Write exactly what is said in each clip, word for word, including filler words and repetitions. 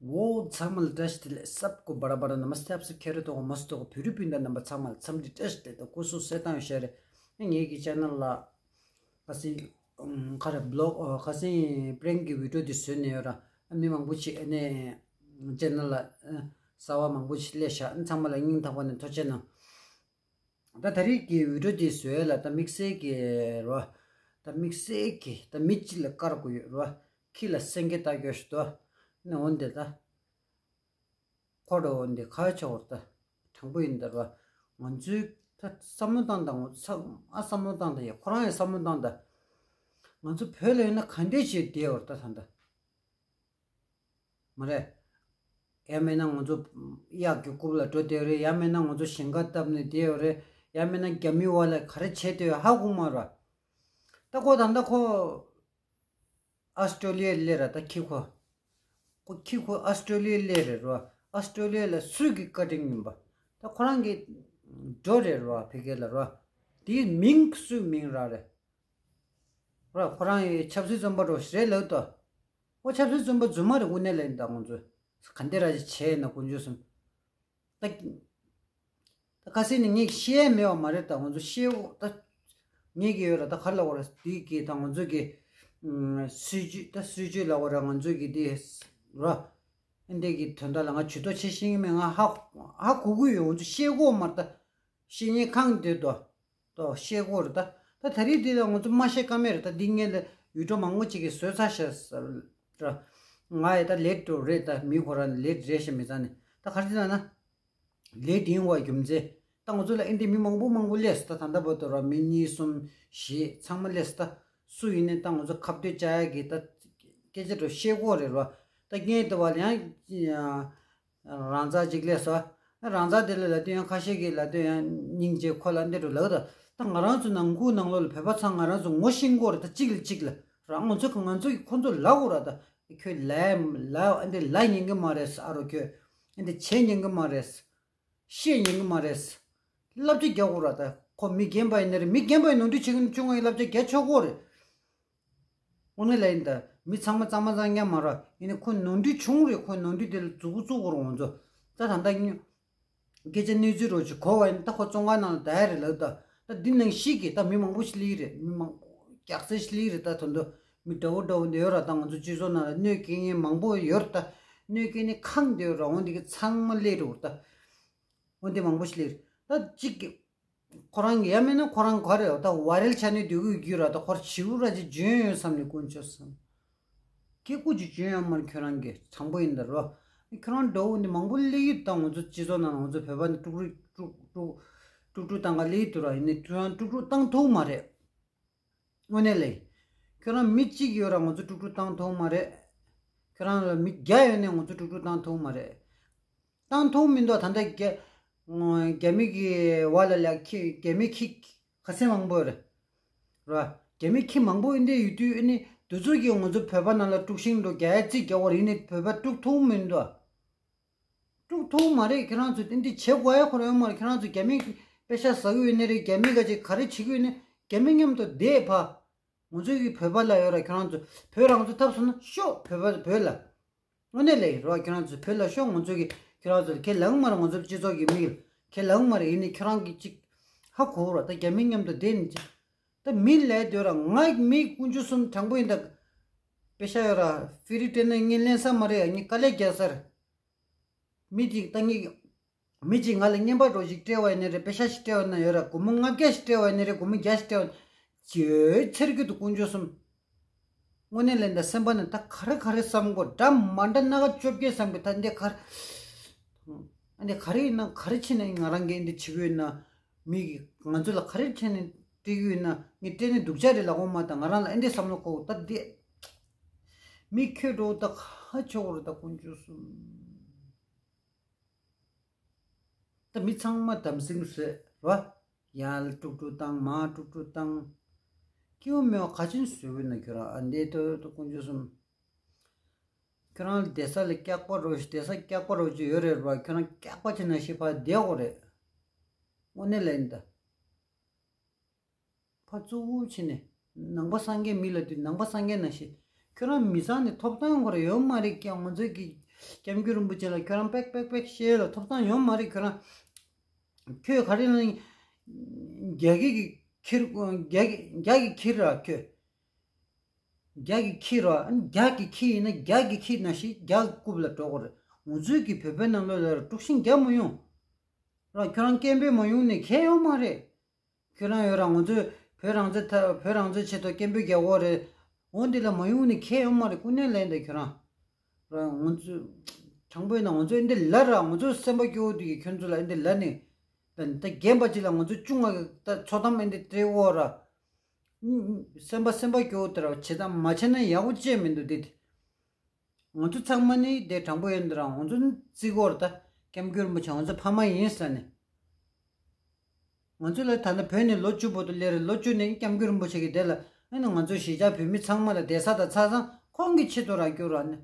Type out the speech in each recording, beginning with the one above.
འོ་ཚང་མ་ལ་བཀྲ་ཤིས་བདེ་ལེགས། སབ་ཀོ་བ་ར་བ་ར་ན་མ་སྟེ་ཨབ་སི་ཁེ་རེ་ཏོ་མ་སྟོ་བོད་རིགས་སྤུན་ཟླ་རྣམ་པ་ཚང་མ་ལ་འཚམས་འདྲི་བཀྲ་ཤིས་བདེ་ལེགས། སྐུ་གཟུགས་གསལ་ཐང་ཡོད་ཤག་རེད། ངེད་ཀྱི་ཆེ་ནལ་ལ་ག་སེ་ཁ་རེ་བི་ལོག་ག་སེ་པྲེང་གི་བི་ཌིའོ་འདི་བཟོས་ནས་ཡོད་ར། མི་མང་པོ་ཞིག་ཨ་ནེ་ཆེ་ནལ་ལ་གསར་བ་མང་པོ་ཞིག་སླེབས་ཤག་ཚང་མ་ལ་སྙིང་ཐག་པ་ནས་ཐུགས་རྗེ་གནང་། ད་ད་རེས་ཀྱི་བི་ཌིའོ་འདི་བཟོས་ལ་ད་དམིགས་བསལ་གྱི་རོ། ད་དམིགས་བསལ་གྱི་ད་མི་གཅིག་ལ་དཀར་དགོས་ཡོད་རོ། ཁྱི་ལ་སེང་གེ་ལྟ་རྒྱུ་ཞིག་འདུག་ནི་འོན་ཏེ་ད་ཁོ་འདྲ་འོན་ཏེ་ཁ་ཆེ་བར་ད་དྲང་པོ་ཡིན་ད་རོ། ང་ཚོའི་ད་བསམ་བློ་བཏང་དང་ཨ་བསམ་བློ་བཏང་ད་ཡ་ཁོ་རང་ཡང་བསམ་བློ་བཏང་ད། ང་ཚོ་བོད་ལ་ཡོད་ན་ག་འདྲས་བྱས་བསྡད་བར་ད་ད་ད། མ་རེད། ཡང་མིན་ན་ང་ཚོ་གཡག་གི་རྐུབ་ལ་འགྲོ་བསྡད་རེད། ཡང་མིན་ན་ང་ཚོ་ཞིང་ཁ་བཏབ་ནས་བསྡད་ཡོད་རེད། ཡང་མིན་ན་རྒྱ་མི་བ་ལ་ག་རེ་བྱས་བསྡད་ཡོད་ཧ་གོ་མ་རེད། ད་ཁོ་ད་ལྟ་ཁོ་ཨ་སི་ཀྲོ་ལི་ཡ་སླེབས་ར་ད་ཁྱི་ཁོ། ཁོ་ཁྱི་ཁོ་ཨ་སི་ཀྲོ་ལི་ཡ་སླེབས་རེད་རོ། ཨ་སི་ཀྲོ་ལི་ཡ་ལ་སུས་ཀྱི་བཀའ་དྲིན་ཡིན་པ། ད་ཁོ་རང་གི་འགྲོ་རེད་རོ་ཕ་གི་ལ་རོ། དེའི་མིང་སུའི་མིང་རག་རེད། ར་ཁོ་རང་ཡི་ཆབ་སྲིད་བཙོན་པ་འགྲོ་ཞིག་རེད་ལབ་ཏོ། ཨོ་ཆབ་སྲིད་བཙོན་པ་རྫུན་མ་རེད། དངོས་གནས་ལ་ཡིན་ད་ང་ཚོས་ག་འདྲ་ར་ཅིག་བྱས་ཡིན་ན་དཀོན་མཆོག་གསུམ། ད་ད་ཁ་སེང་ནས་ངས་བཤད་མེད་པ་མ་རེད། ད་ང་ཚོ་བཤད་འོ་ད་ངས་ཀྱི་ཡོད་ར། ད་ག་རེ་ལབ་དགོས་ར་འདི་གི་ད་ང་ཚོ་གི་སྲིད་ཇུས་ད་སྲིད་ཇུས་ལབ་དགོས་ར་ང་ཚོ་གི་འདི་ར། ཨ་འདི་གི་དོན་དག་ལ་ང་ཇུས་གཏོགས་བྱེད་ཤེས་ཀྱི་མེད། ང་ཧ་ཧ་གོ་གི་ཡོད། ང་ཚོ་བཤད་དགོས་མ་རེད་ད། བཤེས་གཉེན་ཁང་དེ་དོ། དོ་བཤད་དགོས་རེད་ད། ད་ད་རེས་འདི་ལ་ང་ཚོ་མ་བཤད་ཀ་མེད་རེད་ད། འདི་སྔོན་ལ་ཡུལ་གྲུ་མང་པོ་ཅིག་གིས་བཟོས་ཚར་ཤག་ཟེར་ར། ང་ཡི་ད་ལེ་ཊི་འགྲོ་རེད་ད། མི་ཁོ་རང་ལེ་ཊི་རེད་ཤག་མི་ཚང་ནས་ད་ག་རེ་ཟེར་ན། ལེ་ཊི་ཡིན་བ་རྒྱུ་མཚན་ད་ང་ཚོ་ལ་ཨིན་དི་མི་མང་པོ་མང་པོ་སླེབས་ད། ད་ལྟ་བར་དུ་ར་མི་གཉིས་གསུམ་བཞི་ཚང་མ་སླེབས་ད། སུ་ཡིན་ནའི་ད་ང་ཚོ་ཁ་གཏད་བཅག་ཡ་གི་ད་སྐད་ཆ་འགྲོ་བཤད་དགོས་རེད་ར། ད་སྔོན་དུ་བ་ལ་ཡང་། རང་ཚ་གཅིག་ལས་སོ། རང་ཚ་དེ་ལ་ལ་དུས་ཡང་ཁ་ཤས་ཀྱིས་ལ་དུས་ཡང་སྙིང་རྗེ་ཁོ་ལ་འདི་འགྲོ་ལགས་ད། ད་ང་རང་ཚོ་ནང་ཁུལ་ནང་ལོགས་ལ་བོད་པ་ཚང་ང་རང་ཚོ་ངོ་ཤེས་དགོས་རེད་ད། གཅིག་ལ་གཅིག་ལ་རང་ང་ཚོ་ང་ཚོ་གི་ཁོ་ཚོ་ལབ་དགོས་ར་ད། ཁྱོད་ལ་ལ་འདི་ལ་ཉན་གི་མ་རེད་ཨ་རོ། ཁྱོད་འདི་བྱེད་ཉན་གི་མ་རེད། བཤད་ཉན་གི་མ་རེད། བསླབ་བྱ་རྒྱག་དགོས་ར་ད། ཁོ་མི་རྒན་པ་ཡིན་ན་རེད། མི་རྒན་པ་ཡིན་ནོར་འཁྲུལ་བྱེད་མཁན་ཆུང་བ་ཡིན་བསླབ་བྱ་རྒྱག་ཆོག་གོ་རེད། དངོས་གནས་ལ་ཡིན་ད། མི་ཚང་མ་གཙང་མ་གཙང་རྐྱང་མ་རེད། ཡིན་ནའི་ཁོ་ནོར་འཁྲུལ་བྱུང་རེད། ཁོ་ནོར་འཁྲུལ་དེ་ལ་མཛུབ་གུ་བཙུགས་དགོས་རེད་ང་ཚོ། ད་ད་ལྟ་སྐད་ཆ་གནས་ཚུལ་རོ་ཅིག་གོ་བ་ཡིན་ད་ཁོ་བཙོན་ཁང་ནང་ལ་བསྡད་ཡ་རེད་ལབ་ད། ད་འདི་ནང་བཞིན་གྱི་ད་མི་མང་པོ་ཞིག་སླེབས་རེད། མི་མང་རྒྱག་རྩལ་ཞིག་སླེབས་རེད། ད་དོན་དུ་མི་འདྲ་བོ་འདྲ་བོ་འདི་ཡོད་ར། ད་ང་ཚོ་སྤྱི་ཚོགས་ནང་ལ་གནོད་སྐྱེལ་མཁན་མང་པོ་ཡོད་རེད། ད་གནོད་སྐྱེལ་ནི་ཁང་འདི་ཡོད་ར། འོ་འདི་གི་ཚང་མ་སླེབས་རེད་ད། འོ་འདི་མང་པོ་ཞིག་སླེབས་རེད། ད་གཅིག་གི་ཁོ་རང་གི་ཡང་མིན་ན་ཁོ་རང་ག་རེ་ད་ཝའི་རལ་ཆགས་ནས་སྡོད་གི་རྒྱུ་ར། ད་ཁོར་བྱིའུ་ར་ཅིག་འཇོན་ཡོད་བསམ་ནས་དཀོན་མཆོག་གསུམ། སྐད་ཁུག་ཅིག་འཇོན་ཡོད་མ་རེད། ཁྱོད་རང་གི་དྲང་པོ་ཡིན་ད་རོ། ཁྱོད་རང་འདྲ་བོ་འདི་མང་པོ་སླེབས་ཡོད་ད། ང་ཚོ་སྤྱི་ཚོགས་ནང་ང་ཚོ་བོད་པ་འདི་དཀྲུག་དཀྲུག་དཀྲུག་དཀྲུག་དཀྲུག་བཏང་ག་སླེབས་ཡོད་དུ་ར། ཡིན་ནའི་ཁྱོད་རང་དཀྲུག་དཀྲུག་བཏང་ཐུབ་མ་རེད། དངོས་གནས་ལས། ཁྱོད་རང་མི་གཅིག་ཡོད་ར་ང་ཚོ་དཀྲུག་དཀྲུག་བཏང་ཐུབ་མ་རེད། ཁྱོད་རང་ལ་མི་བརྒྱ་ཡོད་ནའི་ང་ཚོ་དཀྲུག་དཀྲུག་བཏང་ཐུབ་མ་རེད། བཏང་ཐུབ་མི་འདུག་ད་ལྟ་རྒྱ་རྒྱ་མི་གི་བ་ལ་ལ་ཁྱི་རྒྱ་མི་ཁྱི་ག་ཚད་མང་པོ་རེད། ར། རྒྱ་མི་ཁྱི་མང་པོ་ཨིན་དེ་ཡོད་དུས་ཨ་ནི་དུས་ཚོད་ཀྱིས་ང་ཚོ་བོད་པ་ནང་ལ་དཀྲུག་ཤིང་འགྲོ་རྒྱ་ཡ་རྩིས་རྒྱག་པ་རེད། ཨ་ནི་བོད་པ་དཀྲུག་ཐུབ་མི་འདུག་དཀྲུག་ཐུབ་མ་རེད། ཁྱེད་རང་ཚོ་ཨིན་དེ་བྱེད་དགོས་ཡ་ཁོ་ར་ཡོད་མ་རེད། ཁྱེད་རང་ཚོ་རྒྱ་མི་པེ་ཤ་ཟ་གི་ཡོད་ནི་རེད། རྒྱ་མི་ག་ཅིག་ག་རེ་བྱེད་གི་ཡོད་ནི་རྒྱ་མི་མཉམ་དུ་བསྡད་ཕ། ང་ཚོའི་གི་བོད་པ་ལ་ཡོད་ར། ཁྱོད་རང་ཚོ་བོད་རང་བཙན་ཐོབ་སོང་ན་ཤོག་བོད་པ་བོད་ལ། དངོས་གནས་ལས་རོགས་ཁྱོད་རང་ཚོ་བོད་ལ་ཤོག་ང་ཚོ་གི་ཁྱོད་རང་ཚོ་ཁས་ལེན་མ་རེད། ང་ཚོ་སྤྱི་ཚོགས་ཀྱི་མི་ལ་ཁས་ལེན་མ་རེད། ཡིན་ནའི་ཁྱོད་རང་གི་ཅིག་ཧ་གོ་ར། ད་རྒྱ་མི་མཉམ་དུ་བསྡད་ནི་ཅིག་ད་མི་ལས་སྡོད་ར། ང་མི་དཀོན་མཆོག་གསུམ་དྲང་པོ་ཡིན། ད་པེ་ཤ་ཡོད་ར། ཧྥི་རི་སྤྲད་ན་ངས་ལེན་ས་མ་རེད། ངས་དཀའ་ལས་རྒྱག་ས་རེད། མི་གཅིག་ད་ངས་མི་གཅིག་ང་ལ་རྔན་པ་འདྲ་ཞིག་སྤྲད་པ་ཡིན་ནི་རེད། པེ་ཤ་ཞིག་སྤྲད་པ་ན་ཡོད་ར། སྒོར་མོ་ལྔ་བརྒྱ་ཞིག་སྤྲད་པ་ཡིན་ནི་རེད། སྒོར་མོ་བརྒྱ་ཞིག་སྤྲད་པ་ན་ཇེ་ཚེར་གི་འདུག་དཀོན་མཆོག་གསུམ། དངོས་གནས་ལས་ད་སེམས་པ་ནས་ད་ག་རེ་ག་རེ་བསམ་གོ་འདྲ་མ་འདྲ་སྣ་ཁ་བཅོ་བརྒྱད་བསམ་གི་ད་འདི་ག་རེ། ཨ་འདི་ག་རེ་ཡིན་ན་ག་རེ་བྱས་ནས་ང་རང་གིས་འདི་བྱེད་གི་ཡོད་ན། མི་གིས་ང་ཚོ་ལ་ག་རེ་བྱས་ནས་སྤྲད་གི་ཡོད་ན། ངས་སྤྲད་ནས་སྡུག་ཅག་རེད་ལབ་གོ་མ། ད་ང་རང་ལ་ཨ་འདི་བསམ་བློ་འཁོར་ད་འདི། མི་ཁྱོད་འགྲོ་ད་ག་ཆོག་རེད་ད་དཀོན་མཆོག་གསུམ། ད་མི་ཚང་མ་དམ་སྲིང་བཟོས་ར། ཡར་དཀྲུག་དཀྲུག་བཏང་མར་དཀྲུག་དཀྲུག་བཏང་། སྐྱིད་པོ་མེད་པ་ག་ཅིག་བཟོས་ཡོད་ན་ཁྱོད་རང་ཨ་འདི་ལྟ་བུ་ད་དཀོན་མཆོག་གསུམ། ཁྱོད་རང་བསྡད་ས་ལ་སྐྱག་པ་རོ་ཞིག་བསྡད་ས་སྐྱག་པ་རོ་ཅིག་ཡོད་རེད་ར། ཁྱོད་རང་སྐྱག་པ་ཅིག་ནང་བཞིན་ཕར་བསྡད་དགོས་རེད། དངོས་གནས་ལ་ཡིན་ད། ཕར་གཙོ་བོ་བྱས་ནས་ནང་པ་སངས་རྒྱས་མི་ལ་དུས་ནང་པ་སངས་རྒྱས་ནང་བཞིན་ཁྱོད་རང་མི་ཚང་ནས་ཐོབ་ཐང་ཁོ་ར་ཡོད་མ་རེད་ཀྱང་། ང་ཚོའི་གི་ སྐྱབས་མགོན་རིན་པོ་ཆེ་ལ་ཁྱོད་རང་པེག་པེག་པེག་བཤད་ལ་ཐོབ་ཐང་ཡོད་མ་རེད། ཁྱོད་རང་ཁྱོད་ག་རེ་ལ་རྒྱ་གི་གི་ཁྱེར་རྒྱ་གི་རྒྱ་གི་ཁྱེར་ར་ཁྱོད། རྒྱ་གི་ཁྱེར་ར་རྒྱ་གི་ཁྱེར་ཡིན་ན་རྒྱ་གི་ཁྱེར་ན་ཞིག་རྒྱ་གི་རྐུབ་ལ་འགྲོ་དགོས་རེད། ང་ཚོའི་གི་བོད་པའི་ནང་ལོགས་ལ་དཀྲུག་ཤིང་རྒྱག་མ་ཡོང་། ར་ཁྱོད་རང་སྐད་འབོད་མ་ཡོང་ནས་གལ་ཡོད་མ་རེད། ཁྱོད་རང་ཡོད་ར་ང་ཚོས་བོད་རང་བཙན་ཐ་བོད་རང་བཙན་ཆེད་དུ་སྐད་འབོད་རྒྱག་དགོས་རེད། འོ་འདི་ལ་མ་ཡོང་ནས་ཁྱད་ཡོད་མ་རེད། ཀུན་ནས་ལན་དེ་ཁྱོད་རང་། ར་ང་ཚོས་དྲང་པོ་ཡིན་ན་ང་ཚོས་འདི་ལ་ར་ང་ཚོས་སེམས་པ་སྐྱོ་བོ་དེ་གི་ཁྱོད་ཚོ་ལ་འདི་ལ་ནས་ད་ད་རྒན་པ་ཅིག་ལ་ང་ཚོས་ཅུང་ང་གི་ད་འཚོ་གཏམ་འདི་སྤྲད་དགོས་ར། སེམས་པ་སེམས་པ་སྐྱོ་བོ་དེ་ར་བྱེད་སྟངས་མ་བྱས་ན་ཡག་པོ་ཅི་མི་འདུག་དེ་དེ། ང་ཚོ་ཚང་མ་ནི་དེ་དྲང་པོ་ཡིན་འདི་ར་ང་ཚོ་ནི་བརྩི་དགོས་རེད། ད་སྐྱབས་མགོན་རིན་པོ་ཆེ་ང་ཚོ་ཕ་མ་ཡིན་ཟེར་ནས། ང་ཚོ་ལ་ད་ལྟ་བོད་ནས་ལོ་བཅུ་བར་དུ་སླེབས་རེད། ལོ་བཅུ་ནས་སྐྱབས་མགོན་རིན་པོ་ཆེ་གི་དེ་ལ་ཨ་ནི་ང་ཚོ་གཞིས་ཆགས་བོད་མི་ཚང་མ་ལ་བསྡད་ས་དང་ཚ་ཚང་ཁོང་གི་ཆེད་དུ་རག་རྒྱུ་ར་ནི།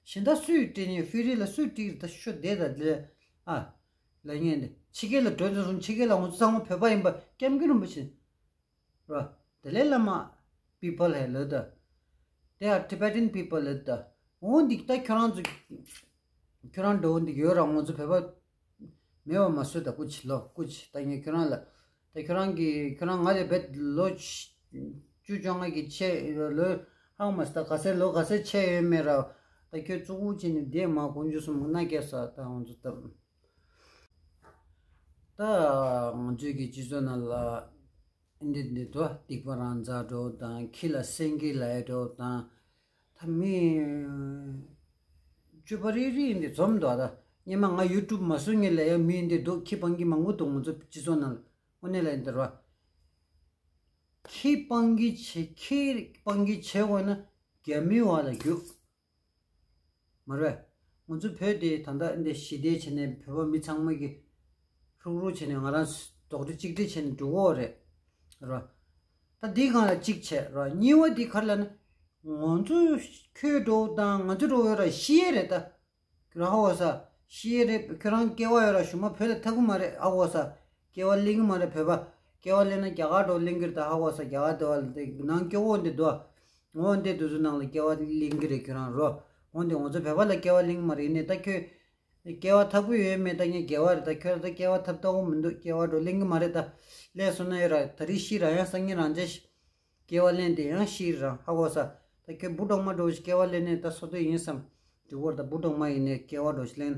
གཞན་དག་སུས་སྤྲད་ནས་ཧྥི་རི་ལ་སུས་སྤྲད་ད་ཤོ་བསྡད་ད་དེ་ལ་ཨ་ལ་ཉན་དེ་ཕྱི་རྒྱལ་ལ་འགྲོ་དུས་སོང་ཕྱི་རྒྱལ་ལ་ང་ཚོ་ཚང་མ་བོད་པ་ཡིན་པ་སྐྱབས་མགོན་རིན་པོ་ཆེ། ར། དེ་ལས་བླ་མ་people ཧེ་ལོ་ད། They are Tibetan people ལོ་ད། འོ་འདི་ད་ཁྱོད་རང་ཚོ་ཁྱོད་རང་འགྲོ་འདི་ཡོད་ར་ང་ཚོ་བོད་པ་མེད་པ་མ་བཟོས་ད་སྐུ་མཁྱེན་ལོ་སྐུ་མཁྱེན། ད་ངས་ཁྱོད་རང་ལ་ད་ཁྱོད་རང་གི་ཁྱོད་རང་ང་ལས་བེད་ལོ་བཅུ་བཅོ་ལྔ་གི་ཆེ་ལོ་ཧང་མ་སི་ད་ག་ཚད་ལོ་ག་ཚད་ཆེ་ཡོད་མེད་ར། ད་ཁྱོད་གཙོ་བོ་བྱས་ནས་བསྡད་མ་དཀོན་མཆོག་གསུམ་མ་ན་སྐྱེ་ས་ད་ང་ཚོ་ད། ད་ང་ཚོའི་གི་སྤྱི་ཚོགས་ནང་ལ་འདི་འདི་དོ་སྡིག་པ་རང་འཛག་འགྲོ་དང་ཁྱི་ལ་སེང་གེ་ལ་ཡ་འགྲོ་དང་། ད་མི་སྤྱོད་པ་རིག་རིག་འདི་འཛོམས་འདུག་ད་སྙེ་མ་ང་ཡུ་ཊུབ་མ་བཟོ་ངེས་ལ་ཡ་མི་འདི་འདུག་ཁྱི་སྤང་གི་མང་པོ་འདུག་ང་ཚོ་སྤྱི་ཚོགས་ནང་ལ་དངོས་གནས་ལ་ཡིན་འདི་ར། ཁྱི་སྤང་གི་བྱེད་ཁྱི་སྤང་གི་བྱེད་དགོས་ན་རྒྱ་མི་བ་ལ་རྒྱུག་མ་རེད། ང་ཚོ་བོད་དེ་ད་ལྟ་འདི་ཞི་བདེ་བྱས་ནས་བོད་པ་མི་ཚང་མ་གི་ཧྲུག་ཧྲུག་བྱས་ནས་ང་རང་རྡོག་རྩ་གཅིག་སྒྲིལ་བྱས་ནས་འགྲོ་གི་ཡོད་རེད། ར། ད་འདི་སྒང་ལ་གཅིག་བྱས་ར་གཉིས་པ་འདི་ག་རེ་ལབ་ན། ང་ཚོ་ཁྱོད་འགྲོ་དང་ང་ཚོ་འགྲོ་ཡོད་ར་ཤི་ཡས་རེད་ད། ར་ཧ་གོ་ས། ཤི་ཡས་རེད། ཁྱོད་རང་སྐྱེ་བ་ཡོད་ར་གཞུག་མ་བོད་ལ་ཐར་གི་མ་རེད་ཧ་གོ་ས། སྐྱེ་བ་ལེན་གི་མ་རེད་བོད་པ། སྐྱེ་བ་ལེན་ན་རྒྱ་གར་འགྲོ་ལེན་གི་རེད་ད་ཧ་གོ་ས། རྒྱ་གར་འགྲོ་བ་ལ་དེ་ནང་སྐྱོ་བོ་འདི་འདུག་འོ་འདི་དུས་ཚོད་ནང་ལ་སྐྱེ་བ་ལེན་གི་རེད་ཁྱོད་རང་རོ། འོ་འདི་ང་ཚོ་བོད་པ་ལ་སྐྱེ་བ་ལེན་གི་མ་རེད་ནས་ད་ཁྱོད། སྐྱེ་བ་ཐར་གི་ཡོད་མེད་ད་ངས་དགེ་བ་རེད་ད་ཁྱོད་ད་སྐྱེ་བ་ཐར་ཐུབ་ཀྱི་མི་འདུག་སྐྱེ་བ་འགྲོ་ལེན་གི་མ་རེད་ད། ལས་སོང་ན་ཡོད་ར་ད་རེས་ཤི་ར་ཡང་སང་ཉིན་རང་བྱས་ཤི། སྐྱེ་བ་ལེན་དེ་ཡང་ཤི་རང་ཧ་གོ་ས། ད་ཁྱོད་བུ་གྲོག་མ་འགྲོ་ཞིག་སྐྱེ་བ་ལེན་ནས་ད་སོ་ཏོ་ཡིན་བསམ། དེ་བོར་ད་བུ་གྲོག་མ་ཡིན་ནས་སྐྱེ་བ་འགྲོ་ཞིག་ལེན།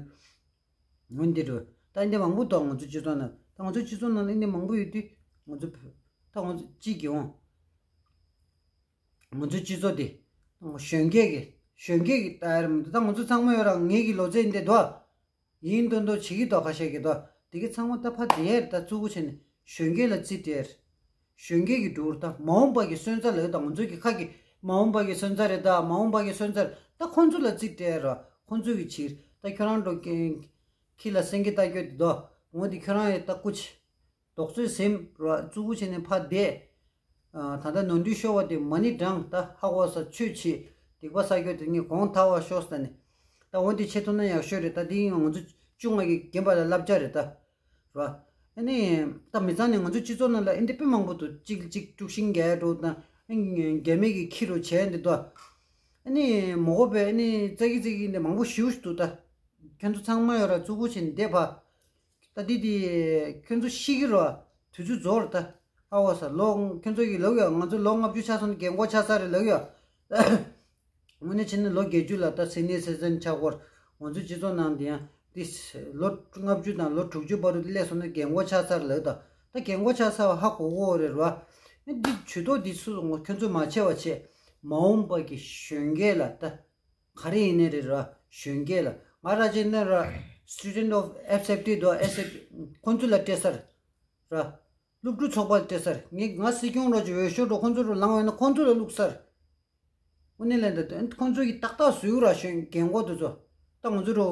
འོན་ཏེ་འགྲོ། ད་འདི་མང་པོ་འདུག་ང་ཚོ་སྤྱི་ཚོགས་ནང་ད་ང་ཚོ་སྤྱི་ཚོགས་ནང་ལ་འདི་མང་པོ་ཡོད་དུས་ང་ཚོ་ད་ང་ཚོ་གཅིག་གི་འོང་། ང་ཚོ་སྤྱི་ཚོགས་འདི་གཞོན་སྐྱེས་ཀྱི་གཞོན་སྐྱེས་ཀྱི་ད་རེད་མི་འདུག་ད་ང་ཚོ་ཚང་མ་ཡོད་ར་ངེད་ཀྱི་ལོ་ཚད་འདི་འདུག་ཡིན་མདོག་མདོག་བྱེད་ཀྱི་འདུག་ཁ་ཤས་ཀྱིས་འདུག་དེ་གི་ཚང་མ་ད་ཕ་དེ་ཡར་ད་བཙུགས་བྱས་ནས་གཞོན་སྐྱེས་ལ་རྩིས་སྤྲད། གཞོན་སྐྱེས་ཀྱི་འགྲུར་ད་མ་འོངས་པ་གི་སོན་རྩ་ལ་ད་ང་ཚོ་གི་ཁ་གི་མ་འོངས་པ་གི་སོན་རྩ་རེད་ད་མ་འོངས་པ་གི་སོན་རྩ་རེད་ད་ཁོང་ཚོ་ལ་རྩིས་སྤྲད་ར་ཁོང་ཚོ་གི་ཕྱིར་ད་ཁྱོད་རང་འགྲོ་ཁྱི་ལ་སེང་གེ་ལྟ་སྐྱོ་དེ་འདུག་འོ་དེ་ཁྱོད་རང་ཡི་ད་སྐུ་ཆེ། རྡོག་བཟོས་ཟིན་ར་བཙུགས་བྱས་ནས་ཕ་བསྡད། ད་ལྟ་ནོར་འཁྲུལ་ཤོར་བ་དེ་མ་ཎི་བགྲང་ད་ཧ་གོ་ས་ཆོས་བྱེད་སྡིག་པ་བསགས་རྒྱུ་དེ་ངས་གོང་ཐག་པ་ཤོར་ས་ནས། ད་འོ་དེ་བྱེད་ཐུབ་ན་ཡག་ཤོས་རེད་ད་དེ་ཡིན་ང་ཚོ་ཅུང་ང་གི་རྒན་པ་ལ་བསླབ་བྱ་རེད་ད། ར། ཨ་ནི། ད་མི་ཚང་ནས་ང་ཚོ་སྤྱི་ཚོགས་ནང་ལ་ཨེ་འདི་དཔེ་མང་པོ་འདུག་གཅིག་གཅིག་དཀྲུག་ཤིང་རྒྱག་འགྲོ་དང་། རྒྱ་མི་གི་ཁྱི་རུ་བྱས་འདི་འདུག་ཨ་ནི་མོ་གོ་བས་ཨ་ནི་ཙག་གི་ཙིག་གི་འདི་མང་པོ་ཞིག་འདུག་ད། ཁྱོད་ཚོ་ཚང་མ་ཡོད་ར་བཙུགས་པོ་བྱས་ནས་བསྡད་ཕ། ད་འདི་འདི་ཁྱོད་ཚོ་ཤི་གི་རོ། དུས་ཚོད་རྫོགས་རེད་ད། ཧ་གོ་ས་ལོ་ཁྱོད་ཚོ་གི་ལབ་ཡོད་ང་ཚོ་ལོ་ལྔ་བཅུ་ཆགས་སོང་ན་རྒན་གོག་ཆགས་ས་རེད་ལབ་ཡོད། དངོས་གནས་བྱས་ན་ལོ་བརྒྱད་ཅུ་ལ་ད་སི་ནི་ཡར་སི་ཊི་ཛན་ཆགས་སྐོར་ང་ཚོའི་སྤྱི་ཚོགས་ནང་དེ་ཡང་དེ་ལོ་ལྔ་བཅུ་དང་ལོ་དྲུག་ཅུ་བར་དུ་སླེབས་སོང་ན་རྒན་གོག་ཆགས་ཚར་ལབ་ད། ད་རྒན་གོག་ཆགས་ཚར་བ་ཧ་གོ་གོ་རེད་རོ། ཨ་འདི་ཇུས་གཏོགས་འདི་སུ་ཁྱོད་ཚོས་མ་བྱས་པ་བྱས། མ་འོངས་པ་གི་གཞོན་སྐྱེས་ལ་ད་ག་རེ་ཡིན་ནའི་རེད་རོ། གཞོན་སྐྱེས་ལ་ང་ར་ཅན་ན་ར་Student of F S F T དོ་ཨེ་སི་ཨེཕ་ཁོང་ཚོ་ལ་སྤྲད་ས་རེད་རོ། སློབ་ཕྲུག་ཚོགས་པ་སྤྲད་ས་རེད། ངས་ང་སྲིད་སྐྱོང་རོགས་ཀྱི་འོས་ཤོག་འགྲོ་ཁོང་ཚོ་རུ་ལངས་བས་ན་ཁོང་ཚོ་ལ་བླུགས་ས་རེད། དངོས་གནས་ལན་འདི་ཁོང་ཚོ་གིས་ཏག་ཏག་བཟོས་ར་གཞོན་རྒན་གོག་དེ་ཚོ། ད་ང་ཚོ་རུ་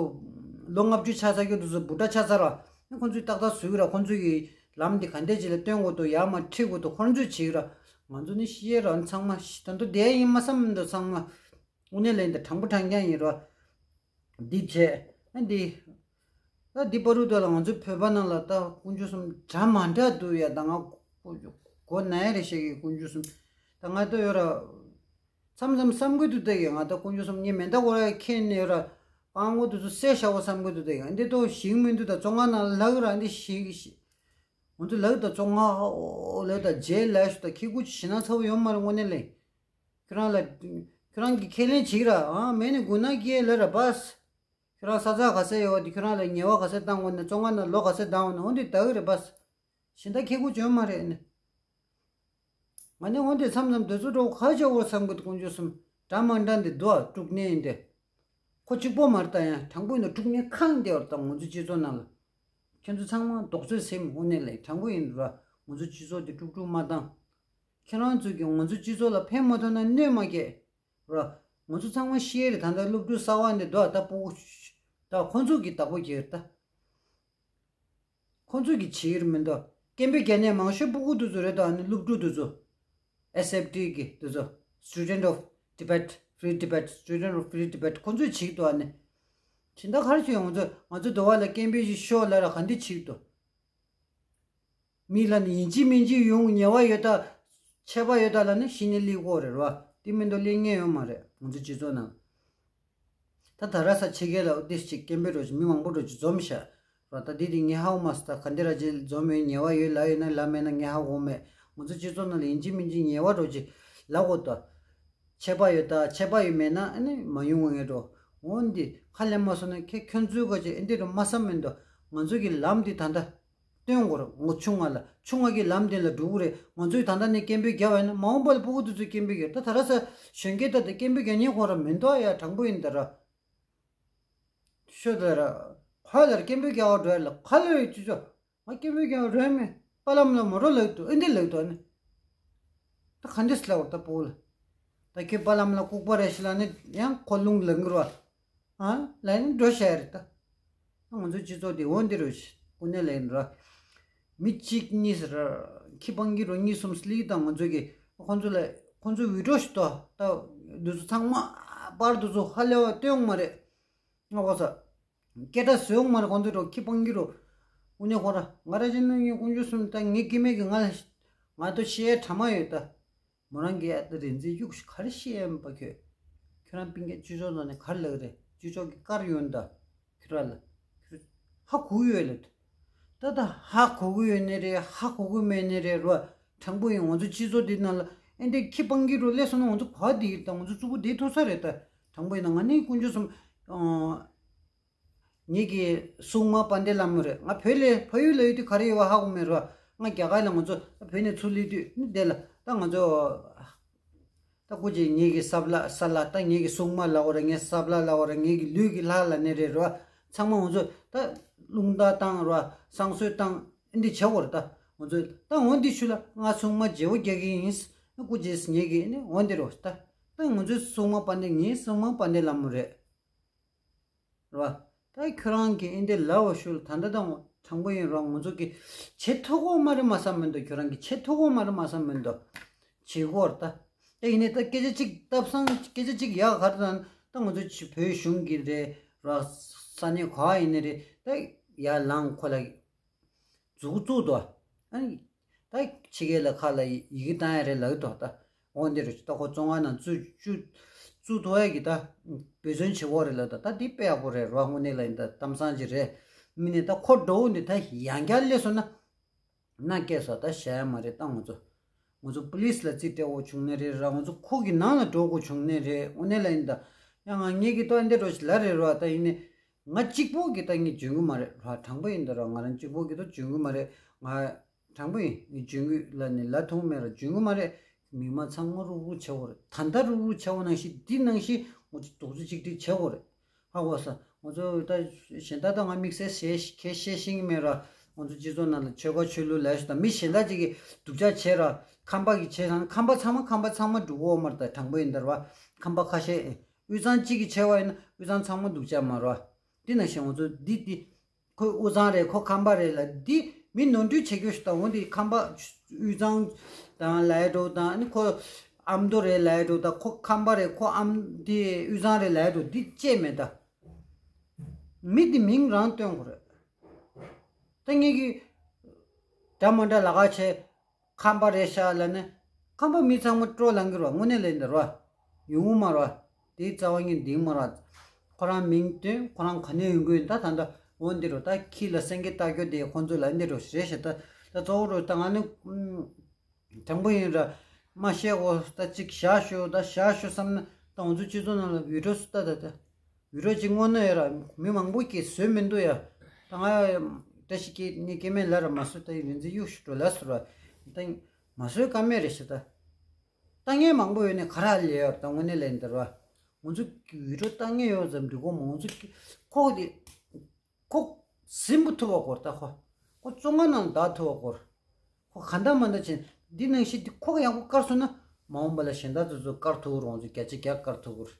ལོ་ལྔ་བཅུ་ཆགས་ཚར་རྒྱུ་དེ་ཚོ་བུ་ཕྲུག་ཆགས་ཚར་ར། ཁོང་ཚོས་ཏག་ཏག་བཟོས་ར་ཁོང་ཚོ་གིས་ལམ་འདི་ག་འདྲས་ཅིག་ལ་སྟོན་དགོས་འདུག་ཡར་མར་ཁྲིད་དགོས་འདུག་ཁོང་ཚོས་བྱས་ར། ང་ཚོ་ནི་ཤི་ཡས་ར་ཚང་མ་ཤི་ད་འདུག་བསྡད་ཡིན་མ་བསམ་འདུག་ཚང་མ། དངོས་གནས་ལན་འདི་དྲང་པོ་དྲང་རྐྱང་ཡིན་ར། འདི་བྱས། ཨ་འདི། ད་འདི་བར་དུ་ད་ལ་ང་ཚོའི་བོད་པ་ནང་ལ་ད་དཀོན་མཆོག་གསུམ་འདྲ་མ་འདྲ་འདུག་ཡ་ད་ང་གོ་ན་ཡ་རེ་ཞིག་གི་དཀོན་མཆོག་གསུམ། ད་ང་ད་ཡོད་ར། མཚམས་མཚམས་བསམ་གི་འདུག་ད་ཡ་ང་ད་དཀོན་མཆོག་གསུམ་ངས་མེ་མདའ་འོ་ར་ཁྱེར་ནས་ཡོད་ར། སྤང་གོ་དེ་ཚོ་བསད་བཞག་གོ་བསམ་གི་འདུག་དེ་ཡང་འདི་ཏོ་ཞིག་མི་འདུག་ད་བཙོན་ཁང་ནང་ལ་ལྷག་ར་འདི་ཞིག་ཞིག་འོ་ཚོ་ལག་དང་བཙོན་ཁང་ལག་དང་རྗེས་ལ་ཞུ་ད་ཁྱི་གུ་ཞི་ན་ཚ་བོ་ཡོད་མ་རེད་དངོས་གནས་ལས། ཁྱོད་རང་ལ་ཁྱོད་རང་གི་ཁས་ལེན་བྱེད་ར་ཨང་མེད་ནི་དགུ་ན་སྐྱེ་ལ་ར་བས། ཁྱོད་རང་ས་ཚ་ག་ས་ཡོད་དེ་ཁྱོད་རང་ལ་ཉེས་པ་ག་ས་བཏང་འོ་ན་བཙོན་ཁང་ནང་ལོ་ག་ས་བཏང་འོ་ན་འོ་འདི་ད་གི་རེད་བས། ཞི་ད་ཁྱི་གུ་བྱོན་མ་རེད་ནི། ང་ནི་འོན་ཏེ་མཚམས་མཚམས་དེ་ཚོ་འགྲོ་ཁ་ཆེ་བོ་བསམ་གི་དཀོན་མཆོག་གསུམ་འདྲ་མ་འདྲ་འདི་འདུག་ཨ་དཀྲུག་ནས་ཡིན་ཏེ། ཁོ་གཅིག་པོ་མར་ལྟ་ཡང་དྲང་པོ་ཡིན་ན་དཀྲུག་ནས་ཁང་བསྡད་བར་དང་ང་ཚོ་སྤྱི་ཚོགས་ནང་ལ། ཁྱོད་ཚོ་ཚང་མ་རྡོག་རྩེད་སེམས་དངོས་གནས་ལས་དྲང་པོ་ཡིན་ར་ང་ཚོ་སྤྱི་ཚོགས་འདི་དཀྲུག་དཀྲུག་མ་བཏང་། ཁྱེད་རང་ཚོས་ཀྱི་ང་ཚོ་སྤྱི་ཚོགས་ལ་ཕན་མ་ཐོགས་ན་གནོད་མ་སྐྱེལ། ར། ང་ཚོ་ཚང་མ་ཤེས་རེད་ད་ལྟ་སློབ་ཕྲུག་གསར་བ་འདི་འདུག་ཨ་ད་སྤུ་གུ། ད་ཁོ་ཚོ་གི་བདག་པོ་གྱིས་ད། ཁོང་ཚོས་ཀྱི་བྱེད་ཀྱི་མི་འདུག་སྐད་འབོད་རྒྱག་མཁན་མང་ཤོས་སྤུ་གུ་དེ་ཚོ་རེད་དོ། ཨ་ནི་སློབ་ཕྲུག་དེ་ཚོ། S F T གི་དེ་ཚོ། Student of Tibet, Free Tibet, Student of Free Tibet ཁོང་ཚོས་བྱེད་ཀྱི་འདུག་ཨ་ནི། ཇི་ལྟར་ག་རེ་བྱེད་ཡོང་ང་ཚོ་ང་ཚོ་འདི་བ་ལ་སྐད་འབོད་ཞིག་ཤོག་ལབ་ར་ག་འདི་བྱེད་ཀྱི་འདུག་མི་ལ་ནི་ཡིན་གཅིག་མིན་གཅིག་ཡོང་ཉེ་བ་ཡོད་ད། ཆད་པ་ཡོད་ད་ལ་ནི་གཞི་ནས་སླེབས་དགོས་རེད་ར། དེ་མིན་དུ་སླེབས་མཁན་ཡོད་མ་རེད་ང་ཚོ་སྤྱི་ཚོགས་ནང་། ད་ད་ར་ས་ཕྱི་རྒྱལ་ལ་འོ་དེ་ཞིག་སྐད་འབོད་རོགས་ཞིག་མི་མང་པོ་རོགས་ཞིག་འཛོམས་ཤག་ར། ད་དེ་དེ་ངས་ཧ་གོ་མ་སོང་ད་ག་འདི་ར་ཅིག་འཛོམས་ཡོད་ཉེ་བ་ཡོད་ལ་ཡོད་ན་ལ་མེད་ན་ངས་ཧ་གོ་མེད། ང་ཚོ་སྤྱི་ཚོགས་ནང་ལ་ཡིན་གཅིག་མིན་གཅིག་ཉེ་བ་རོགས་ཅིག་ལ་གོ་ད། ཆད་པ་ཡོད་ད་ཆད་པ་ཡོད་མེད་ན་ཨ་ནི་མ་ཡོང་ངེས་འགྲོ། འོན་ཏེ་ཧ་ལས་མ་སོང་ན་ཁྱེད་ཁྱོད་ཚོའི་ག་ཅིག་ཨེ་འདི་རུ་མ་བསམ་མིན་འདུག་ང་ཚོ་གི་ལམ་འདི་ད་ལྟ། སྟོན་དགོས་རེད་ངོ་ཆུང་ང་ལ་ཆུང་ང་གི་ལམ་དེ་ལ་འགྲོ་གི་རེད། ང་ཚོས་ད་ལྟ་ནས་སྐད་འབོད་རྒྱབ་པ་ཡིན་ན་མ་འོངས་པ་ལ་སྤུ་གུ་དེ་ཚོས་སྐད་འབོད་རྒྱབ་ད་ད་ར་ས་གཞོན་སྐྱེས་ད་དེ་སྐད་འབོད་རྒྱག་མཁན་ཁོ་ར་མི་འདུག་ཡ་དྲང་པོ་ཡིན་ད་ར། ཤོད་ད་ར། ཁ་ལར་སྐད་འབོད་རྒྱག་པ་འགྲོ་ཡ་ལ་ཁ་ལོས་ཅི་ཆོ། ང་སྐད་འབོད་རྒྱག་པ་འགྲོ་ཡ་མེད་པ་ལམ་ལ་མོ་རོ་ལག་ཏུ་ཨེ་འདི་ལག་ཏུ་ཨ་ནི། ད་ག་འདི་སི་ལ་བར་ད་སྤུ་གུ་ལ། ད་ཁྱོད་པ་ལམ་ལ་ལྐུགས་པ་རེ་ཞིག་ལ་ནི་ཡང་ཁོ་རླུང་ལངས་གི་ར། ཨ་ལ་ནི་འགྲོ་བྱ་ཡ་རེད་ད། ང་ཚོའི་སྤྱི་ཚོགས་འདི་འོ་འདི་རུ་ཀུན་ནས་ལས་འགྲོ། མི་གཅིག་གཉིས་ར། ཁྱི་སྤང་གི་རུ་གཉིས་གསུམ་སླེབས་དང་ང་ཚོ་གི་ཁོང་ཚོ་ལ་ཁོང་ཚོ་འུད་སྒྲོག་ཞིག་ཏོ་ད། འདི་ཚོ་ཚང་མ་པར་འདི་ཚོ་ཧ་ལས་པ་སྟོན་མ་རེད། ང་གོ་ས། སྐད་སྒྲ་བཟོས་མ་རེད་ཁོང་ཚོ་འགྲོ་ཁྱི་སྤང་གི་རུ། ཀུན་ནས་ཁོ་ར་ང་ར་ཅན་ནང་གི་ཀུན་སྤྱོད་གསུམ་ད་ངའི་སྐྱེ་དམན་གི་ང་ལ་ང་ཏོ་ཤེས་ཡ་གྲ་མ་ཡོད་ད། མོ་རང་གིས་ཨ་ཏི་རིན་འཛིན་གཡུག་ག་རེ་བཤད་ཡིན་པ་ཁྱོད། ཁྱོད་རང་སྤུན་ཀྱག་ཅུ་ཅོག་ནང་ནས་ག་རེ་ལབ་རེད་ཅུ་ཅོག་གི་དཀར་ཡོང་ད། ཁྱོད་ར་ལ། ཁྱོད་ཧ་གོ་གི་ཡོད་ལབ། ད་ད་ཧ་གོ་གི་ཡོད་ནི་རེད་ཧ་གོ་གི་མེད་ནི་རེད་རོ། དྲང་པོ་ཡིན་ང་ཚོ་སྤྱི་ཚོགས་འདི་ནང་ལ་ཨེ་འདྲའི་ཁྱི་སྤང་གི་རུ་སླེབས་སོང་ན་ང་ཚོ་ག་བ་འདི་ཡིན་ད་ང་ཚོ་གཙུག་པོ་འདི་ཐུག་ས་རེད་ད། དྲང་པོ་ཡིན་ན་ང་ནི་དཀོན་མཆོག་གསུམ། ངེད་ཀྱི་སྲུང་མ་དཔལ་ལྡན་ལྷ་མོ་རེད། ང་བོད་ལས་ཕ་ཡུལ་ལ་ཡོད་དུས་ག་རེ་ཡོད་པ་ཧ་གོ་མེད་རོ། ང་རྒྱ་གར་ལ་ང་ཚོ་བོད་ནས་ཚུར་སླེབས་དུས་ནི་དེ་ལ་ད་ང་ཚོ་ད་སྐུ་མཁྱེན་ངེད་ཀྱི་ས་བླ་ས་བླ་ད་ངེད་ཀྱི་སྲུང་མ་ལ་འོ་ར་ངའི་ས་བླ་ལ་འོ་ར་ངེད་ཀྱི་ལུས་ཀྱི་ལྷ་ལ་ནི་རེད་རོ། ཚང་མ་ང་ཚོ་ད་རླུང་རྟ་བཏང་རོ་བསང་གསོལ་བཏང་འདི་བྱ་བོར་ད་ང་ཚོ་ད་འོ་འདི་ཆུ་ལ་ང་སྲུང་མ་རྗེ་བོ་རྒྱག་གི་ཡིན། སྐུ་མཁྱེན་ངེད་ཀྱི་ནི་འོ་འདི་རོ་ད་ད་ང་ཚོའི་སྲུང་མ་དཔལ་ལྡན་ངའི་སྲུང་མ་དཔལ་ལྡན་ལྷ་མོ་རེད། རེད་བ། ད་ཁྱོད་རང་གིས་ཨེ་འདྲ་ལབ་པ་ཞུ་ལ་ད་ལྟ་དང་དྲང་པོ་ཡིན་རོགས་ང་ཚོ་གི་བྱེད་ཐུབ་ཀྱི་མ་རེད་མ་བསམ་མི་འདུག་ཁྱོད་རང་གིས་བྱེད་ཐུབ་ཀྱི་མ་རེད་མ་བསམ་མི་འདུག་བྱེད་དགོས་རེད་ད། ད་ཡིན་ནའི་ད་སྐད་ཆ་གཅིག་སྟབས་བཟང་སྐད་ཆ་གཅིག་ཡག་ག་རེ་དང་ད་ང་ཚོ་བོད་གཞུང་གི་རེད་རོགས་ས་གནས་ག་ཡིན་ནའི་རེད་ད་ཡར་ལངས་ཁོ་ལ། མཛུབ་གུ་བཙུགས་ཏོ། ཨ་ནི། ད་ཕྱི་རྒྱལ་ལ་ཁ་ལ་ཡི་གེ་བཏང་ཡ་རེད་ལབ་ཏོ་ད། འོ་འདི་རུ་ད་ཁོ་བཙོན་ཁང་ནང་བཙུགས་བཅུག་བཙུགས་ཐུབ་ཡ་གི་ད། འབད་བརྩོན་བྱེད་དགོས་རེད་ལབ་ད་ད་འདི་དཔེ་ཡག་པོ་རེད་རོ་དངོས་གནས་ལ་ཡིན་ད་གཏམ་བཟང་ཅིག་རེད། མི་ནི་ད་ཁོ་འགྲོ་འོ་འདི་ད་ཡང་བསྐྱར་སླེབས་སོང་ན། མནའ་སྐྱེལ་ས་ད་བྱ་ཡ་མ་རེད་ད་ང་ཚོ། ང་ཚོ་པུ་ལིས་ལ་རྩིས་སྤྲད་དགོས་བྱུང་ནི་རེད་ར་ང་ཚོ་ཁོ་གི་ནང་ལ་འགྲོ་དགོས་བྱུང་ནི་རེད་དངོས་གནས་ལ་ཡིན་ད། ཡང་ང་ངེད་ཀྱི་ཏོ་འདི་འགྲོ་ཞིག་ལ་རེད་རོ་ད་ཡིན་ནི། ང་གཅིག་པོ་གིས་ད་ངས་འཇོན་གི་མ་རེད་ལ་དྲང་པོ་ཡིན་ད་ར་ང་རང་གཅིག་པོ་གིས་ད་འཇོན་གི་མ་རེད་ང་། དྲང་པོ་ཡིན་ངས་འཇོན་གི་ལ་ནི་ལ་ཐུང་མེད་ར་འཇོན་གི་མ་རེད། མི་མང་ཚང་མ་རུག་རུག་བྱེད་དགོས་རེད་ད་ལྟ་རུག་རུག་བྱེད་དགོས་ནང་བཞིན་འདི་ནང་བཞིན་ང་ཚོ་རྡོག་རྩ་གཅིག་སྒྲིལ་བྱེད་དགོས་རེད། ཧ་གོ་ས་ང་ཚོ་ད་གཞན་ད་ད་ང་དམིགས་བསལ་ཞེས་ཁས་བཤད་ཤེས་ཀྱི་མེད་ར་ང་ཚོ་སྤྱི་ཚོགས་ནང་ལ་ཆོལ་ཁ་ཆོས་ལུགས་ལས་ཞུ་ད་མི་གཞན་དག་ཅིག་གིས་སྡུག་ཅག་བྱེད་ར་ཁམས་པ་གིས་བྱེད་ཙང་ཁམས་པ་ཚང་མ་ཁམས་པ་ཚང་མ་འགྲོ་གི་ཡོད་མ་རེད་ད་དྲང་པོ་ཡིན་ད་ར་བ་ཁམས་པ་ཁ་ཤས་དབུས་གཙང་གཅིག་གིས་བྱས་པ་ཡིན་ན་དབུས་གཙང་ཚང་མ་སྡུག་ཅག་མ་རེད་བ། འདི་ན་ཞེས་ང་ཚོ་འདི་འདི། ཁོ་དབུས་གཙང་རེད་ཁོ་ཁམས་པ་རེད་ལ་འདི་མི་ནོར་འཁྲུལ་བྱེད་རྒྱུ་ཞིག་དང་འོ་འདི་ཁམས་པ་དབུས་གཙང་དང་ལའི་འགྲོ་དང་ཨ་ནི་ཁོ་ཨ་མདོ་རེད་ལའི་འགྲོ་དང་ཁོ་ཁམས་པ་རེད་ཁོ་ཨ་མ་འདི་དབུས་གཙང་རེད་ལའི་འགྲོ་འདི་བཅས་མེད་ད། མི་འདི་མིང་རང་སྟོན་དགོས་རེད། ད་ངེད་ཀྱི་འདྲ་མ་འདྲ་ལ་ཁ་བྱས། ཁམས་པ་རེད་ཤག་ལབ་ནས། ཁམས་པ་མི་ཚང་མ་སྤྲོ་ལངས་གི་རེད་བ་དངོས་གནས་ལས་འདི་རེད་བ། ཡོང་གི་མ་རེད་བ། དེའི་རྩ་བ་ཉིད་འདིང་མ་རེད་བ། ཁོ་རང་མིང་བཏོན། ཁོ་རང་ག་ནས་ཡོང་གི་ཡོད། ད་ད་ལྟ་འོ་འདི་རུ་ད་ཁྱི་ལ་སེང་གེ་ལྟ་རྒྱུ་དེ་ཁོང་ཚོ་ལ་འདི་རུ་རེད་ཤག་ད་ད་གཙོ་བོ་རུ་ད་ང་ནི་དྲང་པོ་ཡིན་ར། མ་བཤད་གོ། ད་ཅིག་བཞག་ཤོག་ད་བཞག་ཤོག་བསམ་ན། ད་ང་ཚོ་སྤྱི་ཚོགས་ནང་ལ་བི་ཌིའོ་སུ་ལྟ་ད་ད་བི་ཌིའོ་ཅིག་སྔོན་ན་ཡོད་ར། མི་མང་པོ་གིས་བཟོས་མི་འདུག་ཡ། ད་ང་བཀྲ་ཤིས་ཀྱིས་ནི་སྐྱེ་དམན་ལ་ར་མ་བཟོས། ད་ཡིན་རིན་འཛིན་གཡུག་ཞུ་འགྲོ་ལ་ཟེར་བ། ད་མ་བཟོས་ཀ་མེད་རེད་ཤག་ད་ལྟ་ངན་མང་པོ་ཡོད་ནས་ག་ར་ལས་ཡོད། ད་དངོས་གནས་ལས་འདིར་བ། ང་ཚོ་བི་ཌིའོ་ལྟ་ངན་ཡོད་ཙམ་འགྲིག་གོ། མ་ང་ཚོ་ཁོག་དེ་ཁོག་ཟིན་པོ་ཐུབ་པ་སྐོར། ད་ཁོ་ཁོ་བཙོན་ཁང་ནང་བདག་ཐུབ་པ་སྐོར། ཁོ་ག་འདྲ་མ་འདྲ་བྱས་འདི་ནང་བཞིན་འདི་ཁོག་ཡག་པོ་བཀར་སོང་ན། མ་འོངས་པ་ལ་གཞན་དག་ཚོ་ཚོ་བཀར་ཐུབ་རུང་ཚོ་བརྒྱ་ཆ་བརྒྱ་བཀར་ཐུབ་རུང་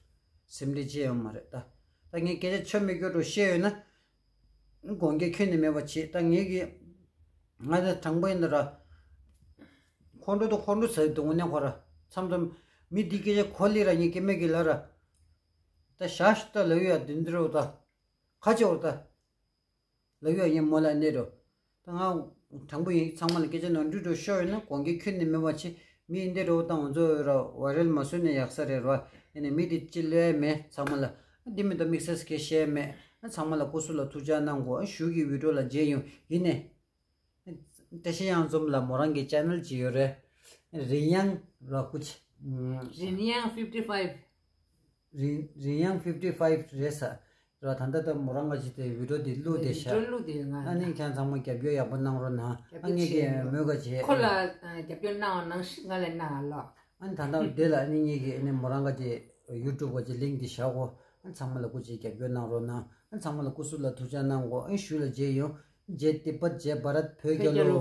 སེམས་ཁྲལ་ཅི་ཡང་མ་རེད། ད་ད་ངས་སྐད་ཆ་ཆ་མི་སྐྱོ་འགྲོ་བཤད་ཡོད་ན། དགོངས་འགལ་ཁྱོན་ནས་མེད་པ་བྱེད། ད་ངས་ཀྱི་ང་ད་དྲང་པོ་ཡིན་ད་ར། ཁོང་ཁྲོ་དང་ཁོང་ཁྲོ་ཟ་དུ་ངོ་ནས་ཁོ་ར་མཚམས་མཚམས་མི་འདི་སྐད་ཆ་གོ་ལེ་ར་ངས་སྐད་མེད་ཀྱི་ལ་ར། ད་བཞག་ཤི་ད་ལབ་ཡ་འདི་འདི་རོ་ད། ཁ་ཆེ་འོ་ད། ལབ་ཡ་ཡིན་མོ་ལ་གནས་འགྲོ། ད་ང་དྲང་པོ་ཡིན། ཚང་མ་ལ་སྐད་ཆ་ནོར་འཁྲུལ་འགྲོ་ཤོར་ཡོད་ན་དགོངས་འགལ་ཁྱོན་ནས་མེད་པ་བྱེད། མི་ཡིན་འདི་རོ་ད་ང་ཚོ་ར་བ་རེལ་མ་བཟོས་ནས་ཡག་ས་རེད་ར། ཡིན་ནས་མི་འདི་ཅི་ལོས་མེད་ཚང་མ་ལ། འདི་མི་ད་དམིགས་བསལ་སྐད་བཤད་མེད། ཚང་མ་ལ་སྐུ་གཟུགས་ལ་ཐུགས་ཅག་གནང་དགོས། ཞུ་གི་བི་ཌིའོ་ལ་མཇལ་ཡོང་ཡིན་ནས། བཀྲ་ཤིས་གཡང་འཛོམས་ལ་མོ་རང་གི་ཅེ་ནལ་ཅིག་ཡོད་རེད། རིན་ཡང་ར་ཀུ་ཆི། རིན་ཡང་ཕིབ་ཊི་ཕའིབ། རིན་རིན་ཡང་ཕིབ་ཊི་ཕའིབ་རེད་ས་ར། ད་ལྟ་ད་མོ་རང་ག་ཅིག་དེ་བི་ཌིའོ་དེ་བླུགས་བསྡད་ཤག་བི་ཌིའོ་བླུགས་བསྡད་ང་ཨ་ནི་ཁྱེད་ཚང་མ་རྒྱབ་སྐྱོར་ཡག་པོ་གནང་རོགས་གནང་། ཨ་ངས་ཀྱི་མོས་ག་བྱེད། ཁོ་ལ་རྒྱབ་སྐྱོར་གནང་བ་ནང་བཞིན་ང་ལ་གནང་བ་ལོ། ཨ་ནི་ད་ལྟ་དེ་ལ་ཨ་ནི་ངས་ཀྱི་ཨ་ནི་མོ་རང་ག་ཅིག་ཡུ་ཊུབ་ག་ཅིག་ལིང་ཀི་དེ་བཞག་གོ། ཨ་ཚང་མ་ལ་སྐུ་མཁྱེན་རྒྱབ་སྐྱོར་གནང་རོགས་གནང་། ཨ་ཚང་མ་ལ་སྐུ་གཟུགས་ལ་ཐུགས་ཅག་གནང་དགོས། ཨ་ཞུ་ལ་མཇལ་ཡོང་། Jai Tibetan, Jai Bharat, བོད་རྒྱལ་ལོ།